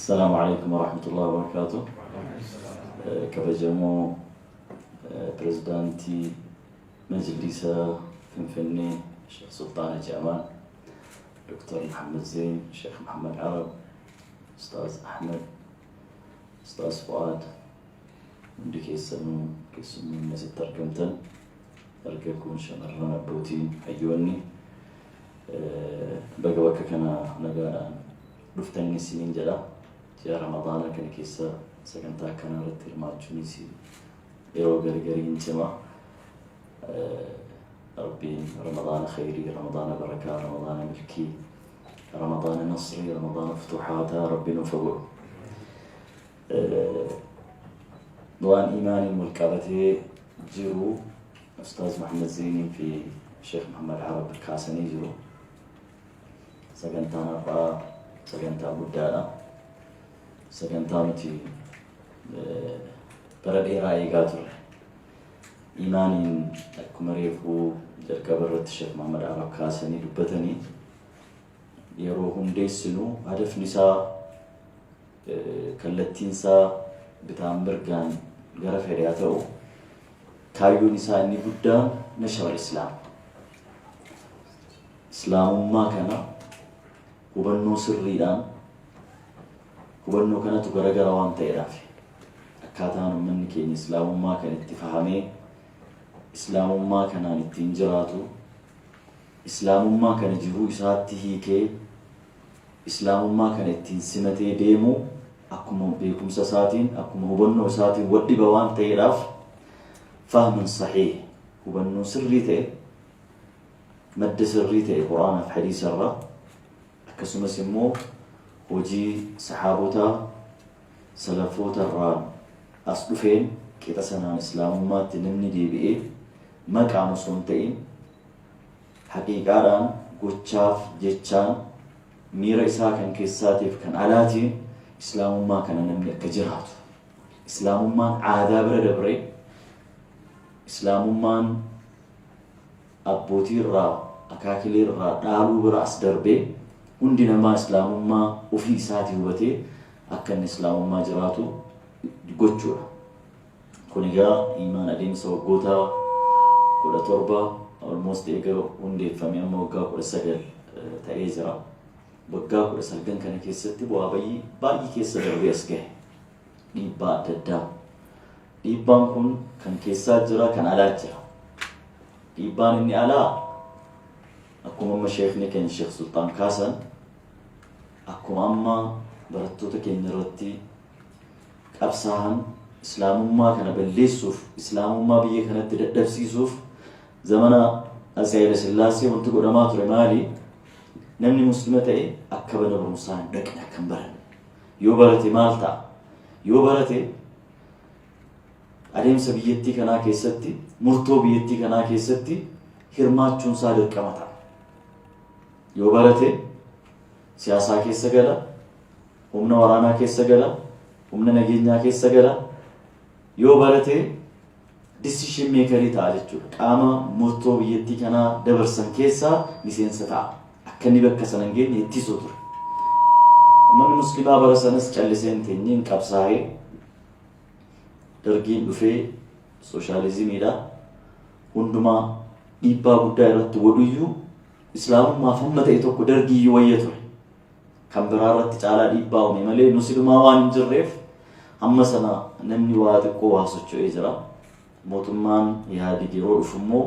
السلام عليكم ورحمة الله وبركاته. Kabajamoo pirezidaantii Majlisa Finfinnee Sheekh Sultaan Jamaan, Dr. Muhammad Zain, Sheekh Muhammad Arab, Ustaaz Ahmed, Ustaaz Fuad, hundi keessanuu keessummoonni asitti argamtan, dargaggoon, shamarran, abbootiin, hayyoonni, baga bakka kana nagaadhaan dhuftanii isiniin jedha. Ji'a Ramadaana kana keessa sagantaa akkanaa irratti hirmaachuunis yeroo gargarii hin cima. Rabbiin Ramadaana khayrii, Ramadaana barakaa, Ramadaana milkii, Ramadaana nasrii, Ramadaana futuhaataa Rabbiin nuuf haa godhu. Waan imaaniin wal qabatee jiru Ustaaz Muhammad Zeynii fi Sheekh Muhammad Arab kaasanii jiru. Sagantaan har'aa sagantaa guddaadha. Sagantaa nuti bara dheeraa eegaa turre. Imaaniin akkuma reefuu jalqaba irratti Sheekh Muhammad Arab kaasanii dubbatanii, yeroo hundeessinu hadafni isaa, kallattiin isaa bitaan mirgaan gara fedhe haa ta'u, kaayyoon isaa inni guddaan نشر الإسلام. Islaamummaa kana hubannoo sirriidhaan, hubannoo kanatu garagara waan ta'eedhaaf, akkaataan uummanni keenya islaamummaa kan itti fahamee islaamummaa kanaan ittiin jiraatu, islaamummaa kana jiruu isaatti hiikee, islaamummaa kana ittiin simatee deemu, akkuma beekumsa isaatiin, akkuma hubannoo isaatiin wadhiba waan ta'eedhaaf, فهم صحيح, hubannoo sirrii ta'e, madda sirrii ta'e Quraanaaf hadiisa irraa, akkasumas immoo hojii saxaabotaa salafoota irraan as dhufeen, qixa sanaan islaamummaatti namni deebi'ee maqaan osoo hin ta'in haqiiqaadhaan, gochaaf jechaan, miira isaa kan keessaatiif kan alaatiin islaamummaa kana namni akka jiraatu, islaamummaan aadaa bira dabree, islaamummaan abbootii irraa, akaakilee irraa dhaaluu bira as darbee, hundi namaa islaamummaa ofii isaatii hubatee akka inni islaamummaa jiraatu gochuudha. Kun egaa imaan adeemsa waggoota 17 almost eega hundeeffame amma waggaa 19 ta'ee jira. Waggaa 19 kana keessatti bu'aa bayii baay'ee keessa darbee as gahe. Dhiibbaa adda addaa. Dhiibbaan kun kan keessaa jira, kan alaa jira. Dhiibbaan inni alaa akkuma amma sheekni keenya Sheekh Sultaan kaasan, akkuma amma barattoota keenya irratti qabsaa'an, islaamummaa kana balleessuuf, islaamummaa biyya kanatti dadhabsiisuuf, zamana Atse Haile Sillaasee wanti godhamaa ture maali? Namni Muslima ta'e akka mana barumsaa hin dhaqne, akka hin baranne. Yoo barate maal ta'a? Yoo barate adeemsa biyyattii kanaa keessatti, murtoo biyyattii kanaa keessatti hirmaachuun isaa dirqama ta'a. Yoo barate siyaasaa keessa gala, humna waraanaa keessa gala, humna nageenyaa keessa gala. Yoo barate decision makerii ta'a jechuudha. Qaama murtoo biyyattii kanaa dabarsan keessaa miseensa ta'a. Akka inni bakka sana hin geenye ittisuu ture. Uummanni Muslimaa bara sanas callisee hin teenye, hin qabsaa'ee. Dargiin dhufee sooshaalizimiidha. Hundumaa dhiibbaa guddaa irratti godhuyyuu, islaamummaaf hamma ta'e tokko dargiiyyuu wayya ture. Kan biraa irratti caalaa dhiibbaa uume malee, muslimaa waan hin jirreef hamma sana namni waa xiqqoo waa socho'ee jira. Mootummaan Ihaadig yeroo dhufu immoo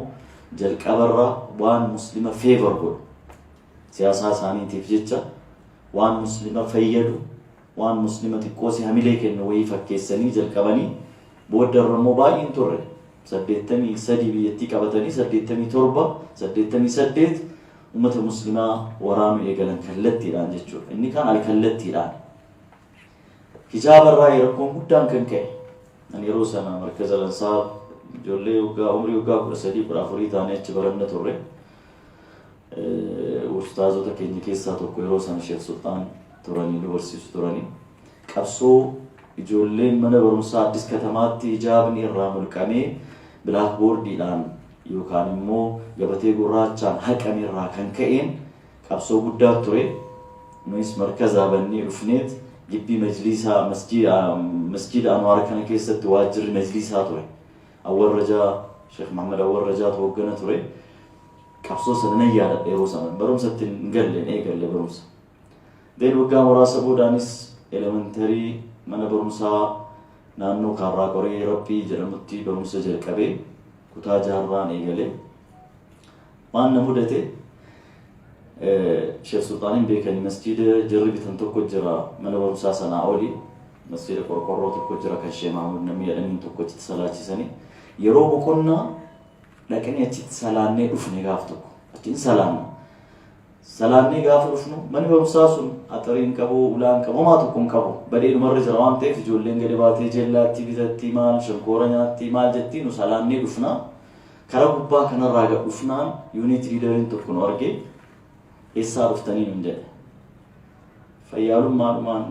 jalqabarra waan Muslima favor godhu, siyaasaa isaaniitiif jecha waan Muslima fayyadu, waan Muslima xiqqoo si hamilee kennu wayii fakkeessanii jalqabanii, booda irra immoo baay'een turre, 83 biyyattii qabatanii, 87, 88 uummata Muslimaa waraanuu eegalan kallattiidhaan jechuudha. Inni kaan alkallattiidhaan. Hijaabarraa rakkoon guddaan kan ka'e. Ani yeroo sana Markaza Lansaar ijoollee waggaa umrii waggaa 13, 14 taanee achi baranna turre. Ustaazota keenya keessaa tokko yeroo sana Sheekh Sultaan turanii, nu barsiisu turanii. Qabsoo ijoolleen mana barumsaa Addis Katamaatti hijaabni irraa mulqamee blackboardiidhaan yookaan immoo gabatee gurraachaan haqame irraa kan ka'een qabsoo guddaa ture. Nuyis markazaa bannee dhufneet Gibbii majliisaa masjiida Anwaar kana keessatti waajjirri majliisaa ture. Awwal Rajaa, Sheekh Muhammad Awwal Rajaatu hooggana ture. Qabsoo sana nan yaadadha. Yeroo sana barumsatti hin galle, hin eegalle barumsa. Then waggaa muraasa boodaanis elementary mana barumsaa naannoo Kaarraa Qoree Rabbii jedhamutti barumsa jalqabee kutaa jaarraan eegalee. Waan na mudate, Sheekh Sulxaaniin beekanii, masjiida jarri bitan tokko jira mana barumsaa sanaa oli. Masjiida qorqorroo tokko jira kan Sheekh Mahmud namni jedhaniin tokko achitti salaachisanii. Yeroo boqonnaa dhaqnee achitti salaannee dhufne. Gaaf tokko achiin salaanna. Salaannee gaafa dhufnu, manni barumsaa sun axarii hin qabu, ulaa hin qabu, homaa tokko hin qabu. Badee dhumarra jira waan ta'eef ijoolleen gadi baatee jellaatti bitatti, maal shankoora nyaatti, maal jetti. Nu salaannee dhufna. Karaa gubbaa kanarraa gad dhufnaan unit leaderiin tokko nu arge, "Eessaa dhuftanii?" nun jedhe. Fayyaalummaadhumaan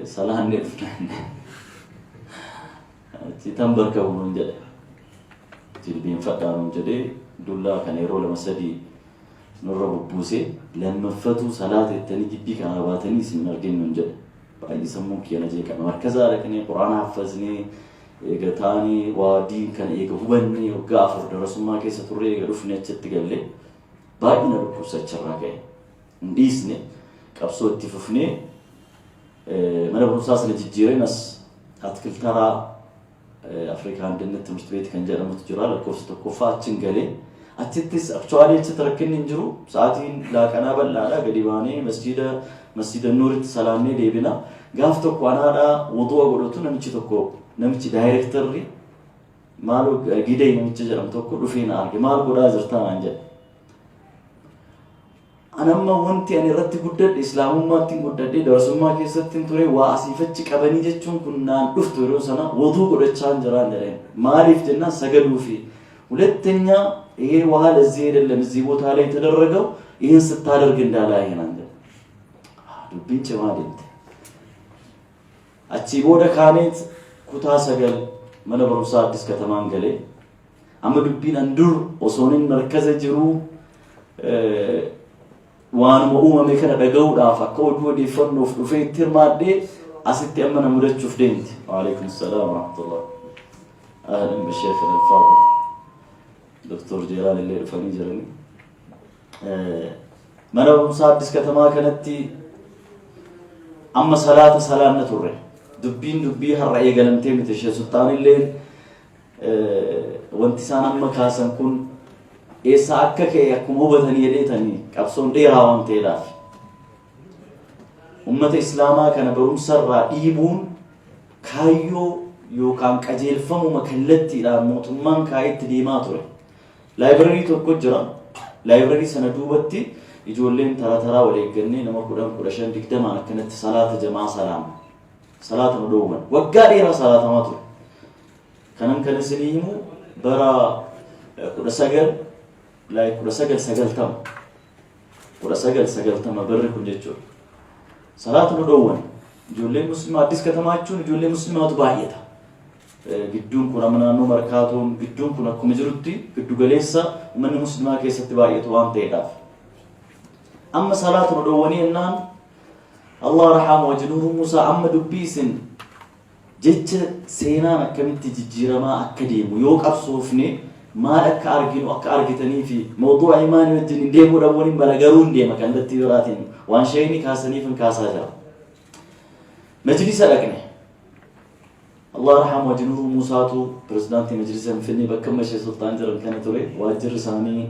salaannee dhufna. Achi "Tanbarkabu" nun jedhe. "Jilbeenfadhaa" nun jedhee dullaa kana yeroo lama sadii nurra bubbuusee, "Lammaffatuu salaata jettanii gibbii kanaa baatanii isin hin argin" nun jedhe. Baay'ee sammuun kiyya na jeeqame. Markazaa dhaqnee Quraana haffaznee, eega taanii waa diin kana eega hubannee, waggaa 4 darasummaa keessa turree, eega dhufne achitti gallee, baay'ee na dhukkubsa achirraa ka'e. Hin dhiisne, qabsoo itti fufnee mana barumsaa sana jijjiireen as Atkiltaraa Afrikaa Andinet Timirti Beet kan jedhamutu jira, lakkoofsa tokkoffaa achiin galee. Achittis actually achitti rakkinni hin jiru. Sa'aatiin laaqanaa bal'aadha, gadi baanee masjiida Nuuritti salaannee deebina. Gaaf tokko anaadhaa wudu'a godhatu, namichi tokko, namichi daayirektarri maal Gidee namicha jedhamu tokko dhufee na arge. "Maal godhaa jirtaa?" naan jedhe. Anamma wanti ani irratti guddadhe, islaamummaatti guddadhe, darasummaa keessatti hin ture, waa asiifachi qabanii jechuun kun naan dhuftu. Yeroo sana wuduu godhachaa hin jiraan jedheen. Maaliif jennaan, sagaduufi. ሁለተኛ ይሄ ውሃ ለዚህ አይደለም እዚህ ቦታ ላይ የተደረገው፣ ይህን ስታደርግ እንዳላየህ naan jedhe. Dubbiin cimaa deemte. Achii booda kaaneet kutaa 9 mana barumsaa Addis Katamaan galee. Amma dubbiin an dur osoonin markaza jiruu waanuma uumame kana dhaga'uudhaaf akka oduu odeeffannoof dhufee itti hirmaadhee asitti amma na mudachuuf deemti. وعليكم السلام ورحمة الله. أهلا بالشيخ الفاضل دكتور جيلان illee dhufanii jiranii. Mana barumsaa Addis Katamaa kanatti amma salaata salaanna turre. Dubbiin dubbii har'a eegalamtee miti. Sheekh Sultaan illee wanti isaan amma kaasan kun eessa akka ka'e akkuma hubatanii jedheetanii, qabsoon dheeraa waan ta'eedhaaf. Ummata islaamaa kana barumsarraa dhiibuun kaayyoo yookaan qajeelfamuma kallattiidhaan mootummaan kaa'etti deemaa ture. Library tokko jira. Library sana duubatti ijoolleen tara taraa wal eeggannee nama 10, 15, 20n akkanatti salaata jamaa salaanna. Salaata nu dhoowwan. Waggaa dheeraa salaatamaa ture. Kanan kan isinii himu bara 19 like 1990, 1990 barri kun jechuudha. Salaata nu dhoowwan. Ijoolleen musliimaa, Addis Katamaa jechuun ijoollee musliimaatu baay'ata. Gidduun kun amma naannoo Markaatoon gidduun kun akkuma jirutti giddu galeessa uummanni musliimaa keessatti baay'atu waan ta'eedhaaf. Amma salaata nu dhoowwanii jennaan, Allah rahamu wajnuuru Musaa, amma dubbii isin jecha seenaan akkamitti jijjiiramaa akka deemu, yoo qabsoofne maal akka arginu akka argitanii fi mawduu'a imaanii wajjin hin deemuu dhabuun hin mala, garuu hin deema kallattii biraatiin waan sheekni kaasaniif hin kaasaa jira. Majlisa dhaqne. Allah rahamu wajnuuru Musaatu pirezidaantii majlisa Finfinnee bakka amma Sheekh Sultaan jiran kana ture. Waajjirri isaanii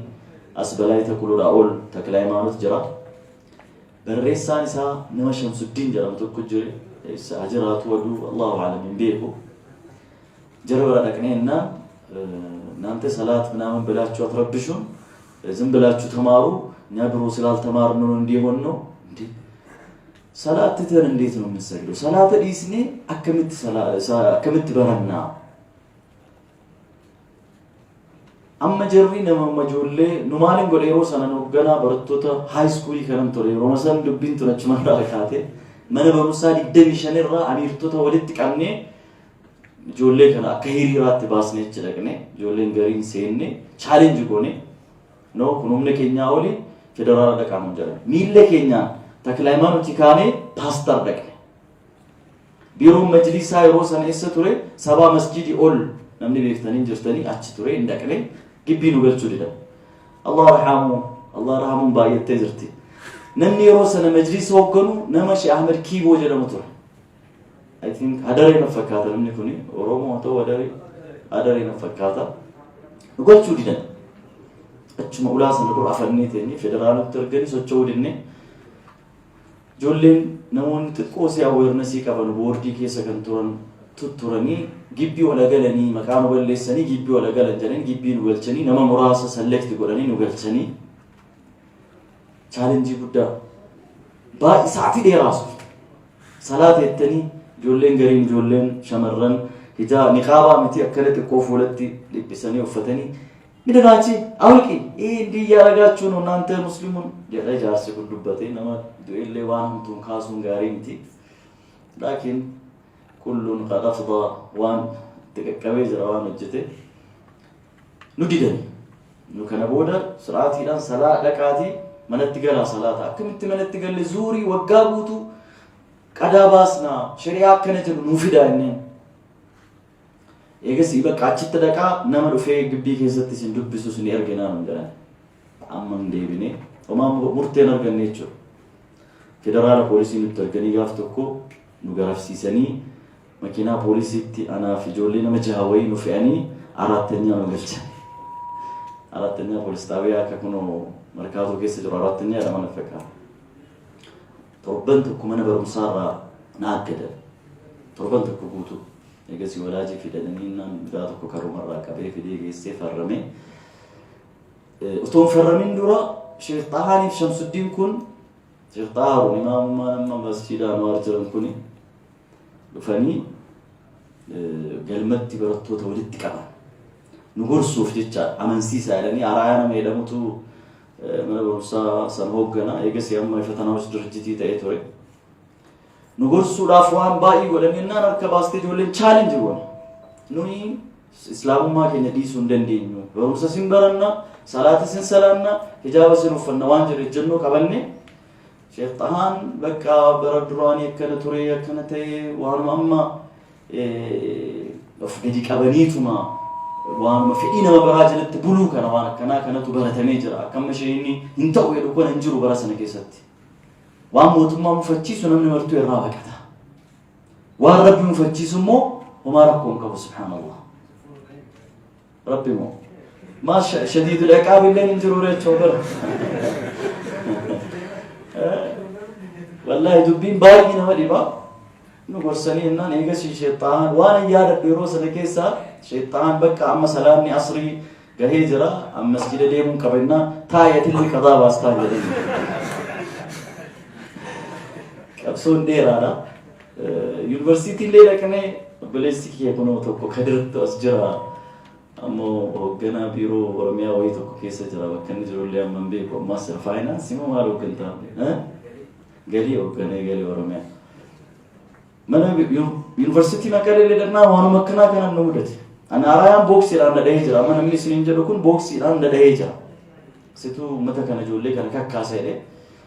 as Balaayii Takuluudhaa ol Takla Hayimaanot jira. Barreessaan isaa nama Shamsuddiin jedhamu tokko jire. Eessa haa jiraatu waduu Allahu alam, hin beeku. Jara bira dhaqnee jennaan, "እናንተ ሰላት ምናምን ብላችሁ አትረብሹን፣ ዝም ብላችሁ ተማሩ። እኛ ድሮ ስላልተማርን ነው እንዲህ የሆንነው።" እንዴ፣ ሰላት ትተን እንዴት ነው የምንሰግደው? Salaata dhiisnee akkamitti baranna? Amma jarri nama ijoollee nu maalin godhe, yeroo sana nu ganaa barattoota high schoolii kanan ture. Yeroo san dubbiin tun achumarraa kaate mana barumsaa 25 irraa amiirtota walitti qabnee ijoollee kana akka hiriiraatti baasnee achi dhaqne. Ijoolleen gariin seenne, challenge goone. No, kun humna keenyaa oli, federaala dhaqaamu jedhan. Miilla keenyaan Takla Hayimaanotii kaanee Paastar dhaqne. Biiroon majlisaa yeroo sana eessa ture? Sabaa masjidii ol namni beektanii jirtanii achi ture. Hin dhaqne, gibbii nu galchuu didan. Allah rahamu, Allah rahamuun baay'attee jirti. Namni yeroo sana majlisa hoogganu nama Sheekh Ahmed Kiiboo jedhamu ture. I think Hadaree na fakkaata namni kuni, Oromoo haa ta'u Hadaree, Hadaree na fakkaata. Nu galchuu didan. Achuma ulaa sana dura afannee teenye, federaalatti arganii socho'uu dinne. Ijoolleen namoonni xiqqoo si awareness qaban boordii keessa kan turan tutturanii gibbii ola galanii, maqaa nu balleessanii gibbii ola galan jedhanii gibbii nu galchanii, nama muraasa select godhanii nu galchanii. Challenge guddaa baay'ee, sa'aatii dheeraasuuf salaata jettanii ijoolleen gariin, ijoolleen shamarran hijaa niqaabaa miti, akkana xiqqoo fuulatti dhiphisanii uffatanii, "ምንድናቺ አውልቂ፣ ይህ እንዲህ እያደረጋችሁ ነው እናንተ ሙስሊሙን" jedha jaarsi kun dubbatee. Nama du'ellee waan hamtuun kaasuun gaarii miti, laakiin kulluun qad afdaa, waan itti qaqqabee jira waan hojjete. Nu didani. Nu kana booda siraatiidhaan salaa dhaqaatii manatti galaa salaata. Akkamitti manatti galle? Zuurii waggaa guutuu qadaa baasnaa, shari'aa akkana jedhu nuu fidaa inneen. Eegas bakka achitti dhaqaa, nama dhufee gibbii keessatti isin dubbisus ni arginaa nun jedhan. Amma hin deebine, homaa murteen arganne jechuudha. Federaala poolisii nutti arganii gaaf tokko nu garafsiisanii, makiinaa poolisiitti anaaf ijoollee nama jaha wayii nu fe'anii አራተኛ nu galchan. አራተኛ ፖሊስ ጣቢያ akka kunoo Markaatoo keessa jiru አራተኛ jedhama na fakkaata. Torban tokko mana barumsaarraa na aggadan. Torban tokko guutuu. Eegasii walaajii fidanii naan mucaa tokko karumarraa qabee fidee geessee farrame. Otoo hin farramin dura Sheekh Xahaaniif Shamsuddiin kun, Sheekh Xaharuun imaamummaa nama masjiida Anwaar jiran kuni dhufanii galmatti barattoota walitti qaban. Nu gorsuuf jecha amansiisaa jedhanii, Araayaa nama jedhamutu mana barumsaa san hooggana. Eegasii amma ፈተናዎች ድርጅት ta'ee ture. Nu gorsuudhaaf waan baay'ee godhan jennaan harka baastee ijoolleen challenge goone. Nuyi islaamummaa keenya dhiisuu hin dandeenyu. Barumsa sin baranna, salaata sin salaanna, hijaaba sin uffanna waan jedhu ejjennoo qabanne. Sheekh Xahaan bakka bara duraanii akkana ture, akkana ta'e, waanuma amma of gadi qabaniituma waanuma fedhii nama biraa jalatti buluu kana, waan akkanaa kanatu baratamee jira. Akka amma isheen hin ta'u jedhu kun hin jiru bara sana keessatti. Waan mootummaa mufachiisu namni martuu irraa baqata. Waan Rabbi mufachiisu immoo homaa rakkoo hin qabu, subhaanallah. Rabbi moo maa shadiidul iqaab illee hin jiru jechuu bira. Wallaahi dubbiin baay'ee nama dhiba. Nu gorsanii jennaan eegasii sheexaan waan hin yaadadhu yeroo sana keessa sheexaan bakka amma salaanni asrii gahee jira, amma masjida deemuun qabannaa, taayatillee qadaa baastaa jedhanii. Qabsoon dheeraadha. Yuunivarsiitii illee dhaqnee, obboleessi kiyya kunoo tokko Kadirtu as jira. Ammoo hoogganaa biiroo Oromiyaa wayii tokko keessa jira, bakka inni jirullee amma hin beeku, ammaas faayinaansii moo maal hooggantaa? Galii hoogganee, galii Oromiyaa. Mana yuunivarsiitii Maqalee illee dhaqnaa waanuma akkanaa kanan nu mudate. Ani Araayaan booksiidhaan dhadhahee jira. Amma namni isiniin jedhu kun booksiidhaan dhadhahee jira. Situu uummata kana, ijoollee kana kakkaasa jedhee.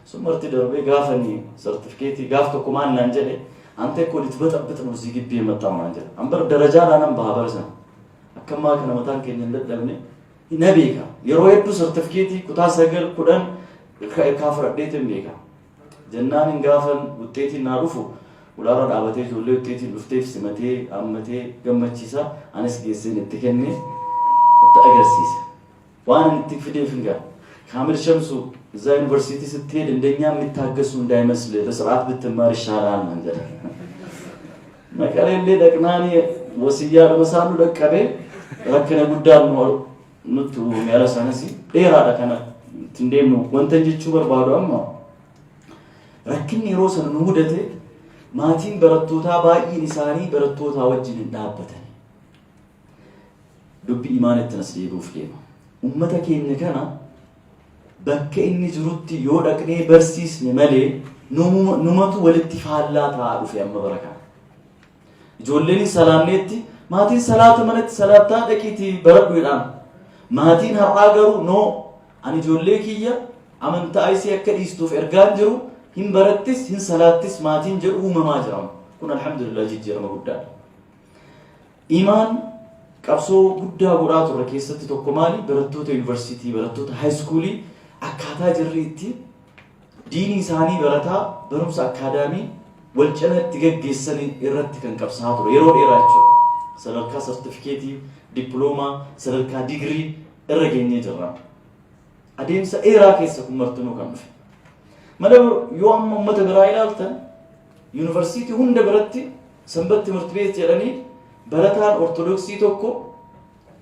Sun marti darbee gaafanii sartifikeetii gaaf tokko maal naan jedhe, "አንተ እኮ ልትበጠብጥ ነው እዚህ ግቢ የመጣው" naan jedhe. An bar darajaadhaan an baha bara sana. Akka ammaa kana mataan keenya hin dadhabne na beeka. Yeroo hedduu sartifikeetii kutaa 9, 10 kaa fudhadheetin beeka. Jennaan hin gaafan wuxxeetiin naa dhufu ulaarra dhaabatee ijoollee wuxxeetiin dhufteef simatee hammatee gammachiisa. Anis geesseen itti kennee itti agarsiisa. Waan inni itti fideef hin gaa. "ካሚል ሸምሱ፣ እዛ ዩኒቨርሲቲ ስትሄድ እንደኛ የሚታገሱ እንዳይመስል፣ በስርዓት ብትማር ይሻላል" naan jedhe. Maqaleellee dhaqnaani wasiyyaadhuma isaan nu dhaqqabe, rakkina guddaan nutti uume ala sanas dheeraadha, kana ittiin deemnu. Wanta jechuu barbaadu, amma rakkinni yeroo sana nu mudate, maatiin barattootaa baay'een isaanii barattootaa wajjin hin dhaabbatan. Dubbi imaanitti nas deebi'uuf deema. Ummata keenya kana bakka inni jirutti yoo dhaqnee barsiisne malee numatu walitti faallaa ta'aa dhufe amma bara kana. Ijoolleen salaanneetti maatiin salaata manatti salaattaa dhaqiitii baradhu jedhaan. Maatiin har'aa garuu, "No, ani ijoollee kiyya amantaa isii akka dhiistuuf ergaan jiru, hin barattis hin salaattis" maatiin jedhu uumamaa jira. Kun alhamdulillah jijjiirama guddaadha. Imaan qabsoo guddaa godhaa turre keessatti tokko maali? Barattoota yuunivarsiitii, barattoota high schoolii akkaataa jirri itti diinii isaanii barataa barumsa academy wal cina itti gaggeessan irratti kan qabsaa'aa ture yeroo dheeraa jechuudha. Sadarkaa sartifikeetii, dippiloomaa, sadarkaa digirii irra geenyee jirra. Adeemsa dheeraa keessa kun martinuu kan dhufe. Mana yoo amma uummata biraa ilaaltan, yuunivarsiitii hunda biratti sanbat ትምህርት ቤት jedhanii barataan Ortodoksii tokko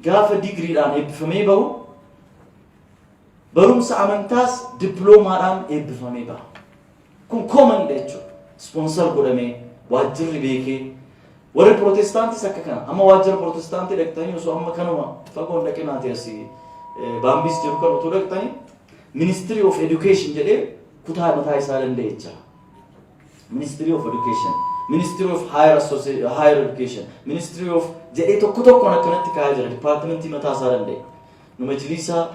gaafa digiriidhaan eebbifamee bahu barumsa amantaas dippiloomaadhaan eebbifamee baha. Kun common jechuudha. Sponsor godhamee, waajjirri beekee. Warri Pirootestaantis akka kana. Amma waajjira Pirootestaantii dhaqxanii, osoo amma kanuma fagoon dhaqinaati, asii Baambiis jiru kan utuu dhaqxanii, Ministry of Education jedhee kutaa mataa isaa danda'e jira. Ministry of Education, Ministry of Higher Education, Ministry of jedhee tokko tokkoon akkanatti kaa'ee jira, departmentii mataa isaa danda'e. Nu majliisa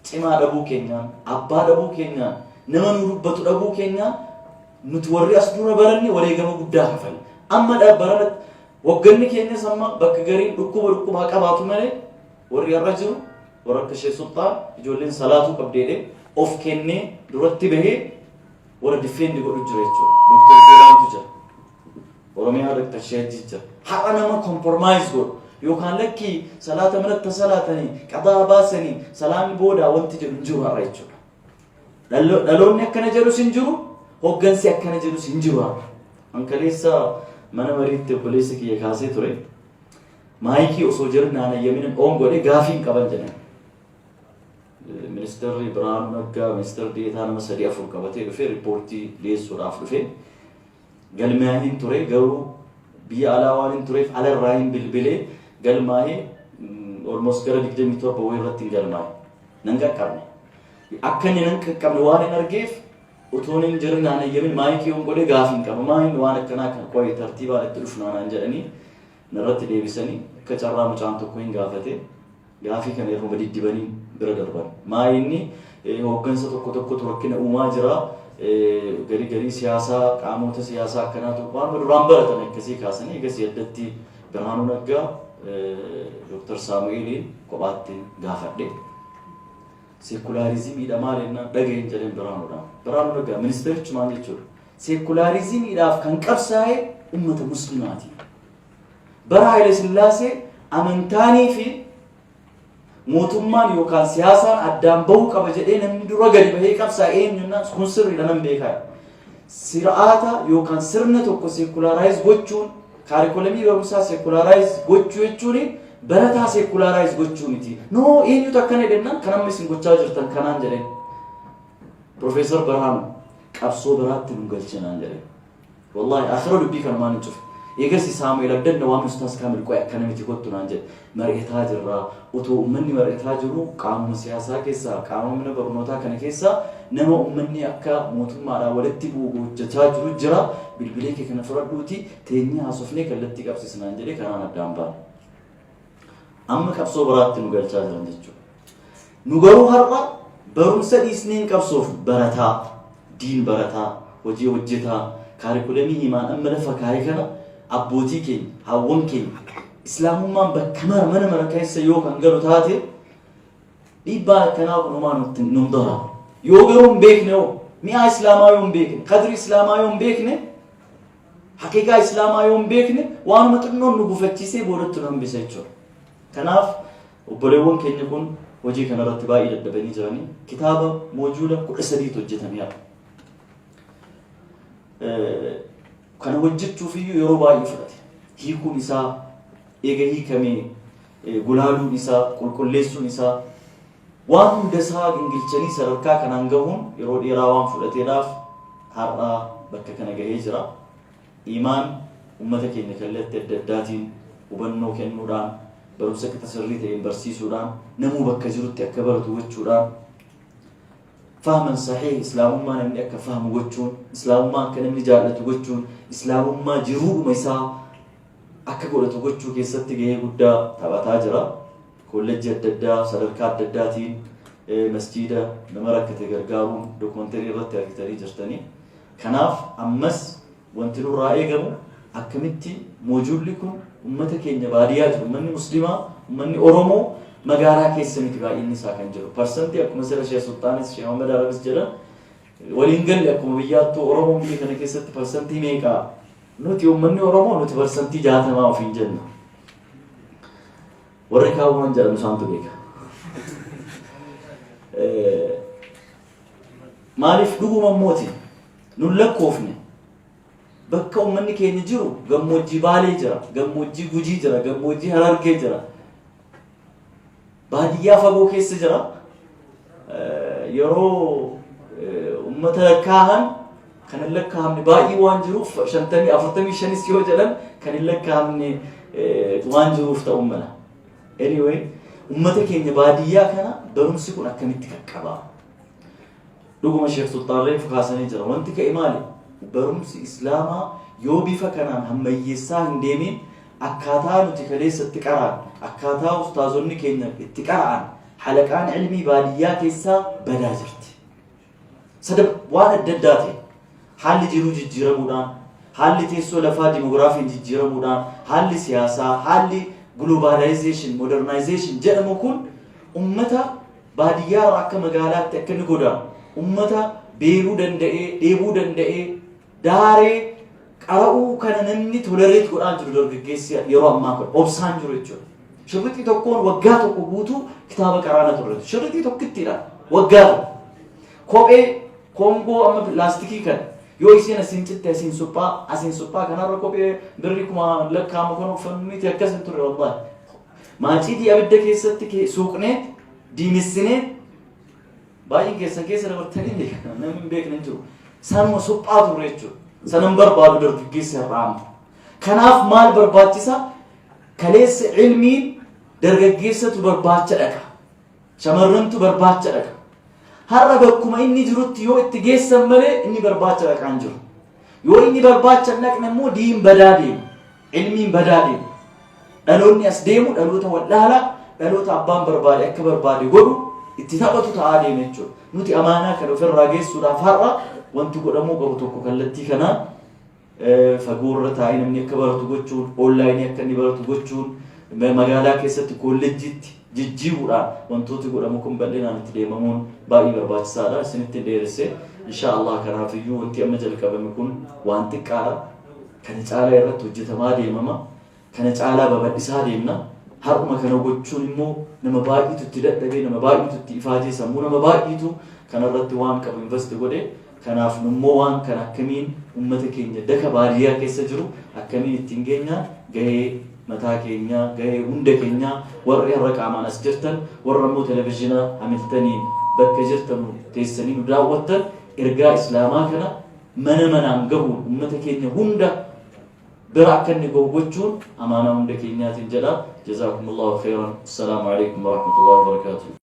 cimaa dhabuu keenyaan, abbaa dhabuu keenyaan, nama nu dubbatu dhabuu keenyaan, nuti warri as dura baranne wareegama guddaa kafalle. Amma barana wagganni keenyas amma bakka gariin dhukkuba dhukkubaa qabaatu malee, warri har'a jiru warra akka Sheekh Sultaan ijoolleen salaatuu qabdeedhe of kennee duratti bahee warra defend godhu jira jechuudha. Dr. Jeelaantu jira. Oromiyaa Dr. Sheejji jira. Har'a nama compromise godhu yookaan lakkii salaata manatti salaatanii qadaa baasanii salaanni boodaa wanti jedhu hin jiru har'a jechuudha. Dhaloonni akkana jedhus hin jiru, hoggansi akkana jedhus hin jiru har'a. Ankaleessa mana mariitti obboleessa kiyya kaasee ture. Maayikii osoo jiru naan ayyaminin oon godhe, gaafii hin qaban jedhan. Ministeerri Birhaanuu Naggaa ministeerri deetaa nama sadii afur qabatee dhufee riippoortii dhiyeessuudhaaf dhufe. Galmaa'ee hin ture, garuu biyya alaa waan hin tureef alarraa hin bilbilee galmaa'ee, almost gara 27 wayii irratti hin galmaa'e. Nan qaqqabne. Akka inni nan qaqqabne waan hin argeef, utuun hin jirin naan ayyamin maayikii on godhee gaafii hin qaba. Maayin waan akkanaa kan qo'ee tartiibaan itti dhufnaa naan jedhanii narratti deebisanii, akka carraa mucaan tokko hin gaafate, gaafii kana yeroo diddibanii bira darban. Maayinni hooggansa tokko tokkotu rakkina uumaa jira. Garii garii siyaasaa, qaamota siyaasaa akkanaatu waan duraan baratan akkasii kaasanii, egasii addatti Birhaanuu Naggaa, Dooktar Saamu'eeliin kophaatti gaafadhe. Seekulaariizimiidha maal jennaan dhaga'een jedheen Birhaanuudhaan. Birhaanuu Naggaa ministeerichi maal jechuudha? Seekulaariizimiidhaaf kan qabsaa'e ummata Muslimaati. Bara Haayile Sillaasee amantaanii fi mootummaan yookaan siyaasaan addaan bahuu qaba jedhee namni dura gadi bahee qabsaa'e eenyunnaan, kun sirriidha, nan beekaa. Sir'aata yookaan sirna tokko secularize gochuun, kaarikulamii barumsaa secularize gochuu jechuun barataa secularize gochuu miti. No, eenyutu akkana jennaan, kan amma isin gochaa jirtan kanaan jedheen. Profeesar Birhaanuu qabsoo biraatti nu galchinaan jedheen. Wallahi akhira dubbii kanumaan hin cufe. Eegas Saamu'eel Abdanna waan Ustaas Kaamil qo'e akkana miti, kottu naan jedhe. Mari'ataa jirra. Otoo uummanni mari'ataa jiru, qaamuma siyaasaa keessaa, qaama mana barnootaa kana keessaa nama uummanni akka mootummaadhaan walitti bu'u hojjechaa jiru jira. Bilbilee kee kana fudhadhuuti teenyee haasofnee kallattii qabsiisnaan jedhee kanaan addaan baane. Amma qabsoo biraatti nu galchaa jiran jechuudha. Nu garuu har'a barumsa dhiisnee hin qabsoof, barataa, diin barataa, hojii hojjetaa, kaarikulamii himaan amma lafa kaa'e kana abbootii keenya, hawwan keenya, Islaamummaan bakka mara, mana mara keessa yoo kan galu taate, dhiibbaa akkanaa kun homaa nutti nun dara. Yoo garuu hin beekne, hoo mi'aa Islaamaa yoo hin beekne, qadri Islaamaa yoo hin beekne, haqiiqaa Islaamaa yoo hin beekne, waanuma xinnoon nu gufachiisee boodatti nu hambisa jechuudha. Kanaaf obboleewwan keenya kun hojii kanarratti baay'ee dadhabanii jiranii, kitaaba moojuula 13tu hojjetamee hafa. Kana hojjechuuf iyyuu yeroo baay'ee fudhate. Hiikuun isaa, eega hiikamee gulaaluun isaa, qulqulleessuun isaa, waan hunda isaa gingilchanii sadarkaa kanaan gahuun yeroo dheeraa waan fudhateedhaaf har'a bakka kana gahee jira. Imaan uummata keenya kallattii adda addaatiin hubannoo kennuudhaan, barumsa qixa sirrii ta'een barsiisuudhaan, namuu bakka jirutti akka baratu gochuudhaan, fahman sahih Islaamummaa namni akka fahmu gochuun, Islaamummaa akka namni jaallatu gochuun, Islaamummaa jiruudhuma isaa akka godhatu gochuu keessatti gahee guddaa taphataa jira. Kolleejjii adda addaa sadarkaa adda addaatiin masjiida, nama rakkate gargaaruun dookumantarii irratti argitanii jirtanii. Kanaaf ammas wanti nurraa eegamu Akkamitti moojulli kun ummata keenya baadiyyaa jiru, ummanni muslimaa, ummanni Oromoo magaalaa keessa miti baay'inni isaa kan jiru. Parsantii akkuma sira Sheekh Sultaanis Sheekh Muhammad Arabis jedhan waliin galle akkuma biyyaattuu Oromoon biyya kana keessatti parsantii meeqaa? Nuti ummanni Oromoo nuti 60% ofiin jenna. Warri kaan waan jedhan isaantu beeka. Maaliif dhuguma mooti nun lakkoofne bakka ummanni keenya jiru gammoojjii Baalee jira, gammoojjii Gujii jira, gammoojjii Harargee jira. Baadiyyaa fagoo keessa jira. Yeroo ummata lakkaahan kan hin lakkaa'amne baay'ee waan jiruuf 50 45s yoo jedhan kan hin lakkaa'amne waan jiruuf ta'uu mala. Anyway, ummata keenya baadiyyaa kana barumsi kun akkamitti qaqqabaa? Dhuguma Sheekh Sultaan reefu kaasanii jira. Wanti ka'e maali? Barumsi Islaamaa yoo bifa kanaan hammayyeessaa hin deemin akkaataa nuti kaleessa itti qara'an, akkaataa ustaazonni keenya itti qara'an, halaqaan ilmii baadiyyaa keessaa badaa jirti. Sadab waan adda addaa ta'e haalli jiruu jijjiiramuudhaan, haalli teessoo lafaa dimogiraafiin jijjiiramuudhaan, haalli siyaasaa, haalli globalization, modernization jedhamu kun ummata baadiyyaa irraa akka magaalaatti akka inni godaanu, ummata beeluu danda'ee, dheebuu danda'ee, daaree qara'uu kana namni tolerate godhaa jiru dargaggeessi yeroo ammaa kun obsaan jiru jechuudha. Shirrixii tokkoon waggaa tokko guutuu kitaaba qaraana turre. Shirrixii tokkittiidha waggaa tokko. Kophee koongoo amma pilaastikii kana yoo isiin asiin citte asiin suphaa asiin suphaa kanarra kophee birri kuma lakkaa'amu kan uffannu miti akkas hin turre wallaahi. Maaciitii abidda keessatti suuqnee diimessinee baay'een keessan keessa dabartanii beekna namni hin beekne hin jiru. Sanuma suphaa turre jechuudha. Sanan barbaadu dargaggeessi har'aa amma. Kanaaf maal barbaachisa? Kaleessa ilmiin dargaggeessatu barbaacha dhaqa. Shamarrantu barbaacha dhaqa. Har'a bakkuma inni jirutti yoo itti geessan malee inni barbaacha dhaqaa hin jiru. Yoo inni barbaacha hin dhaqne immoo diin badaa deema. Ilmiin badaa deema. Dhaloonni as deemu dhaloota wallaalaa, dhaloota abbaan barbaade akka barbaade godhu itti taphatu ta'aa deema jechuudha. Nuti amaanaa kana ofirraa geessuudhaaf har'a wanti godhamuu qabu tokko kallattii kanaan fagoorra taa'ee namni akka baratu gochuun, onlaayinii akka inni baratu gochuun, magaalaa keessatti koolleejjiitti jijjiiruudhaan wantooti godhamu kun bal'inaan itti deemamuun baay'ee barbaachisaadha. Isinitti hin dheeresse. Insha Allah kanaafiyyuu wanti amma jalqabame kun waan xiqqaadha. Kana caalaa irratti hojjetamaa deemama. Kana caalaa babal'isaa deemna. Har'uma kana gochuun immoo nama baay'eetu itti dadhabee, nama baay'eetu itti ifaajee, sammuu nama baay'eetu kanarratti waan qabu invest godhe. Kanaaf immoo waan kana akkamiin uummata keenya daka baadiyyaa keessa jiru akkamiin ittiin geenya gahee mataa keenyaa, gahee hunda keenyaa warri har'a qaamaan as jirtan, warra immoo televizyiina Hamiltaniin bakka jirtan teessanii nu daawwattan ergaa Islaamaa kana mana manaan gahuun uummata keenya hunda bira akka inni gahu gochuun amaanaa hunda keenyaatiin jedha. Jazaakumullahu khairan. Assalaamu alaikum warahmatullahi wabarakatuh.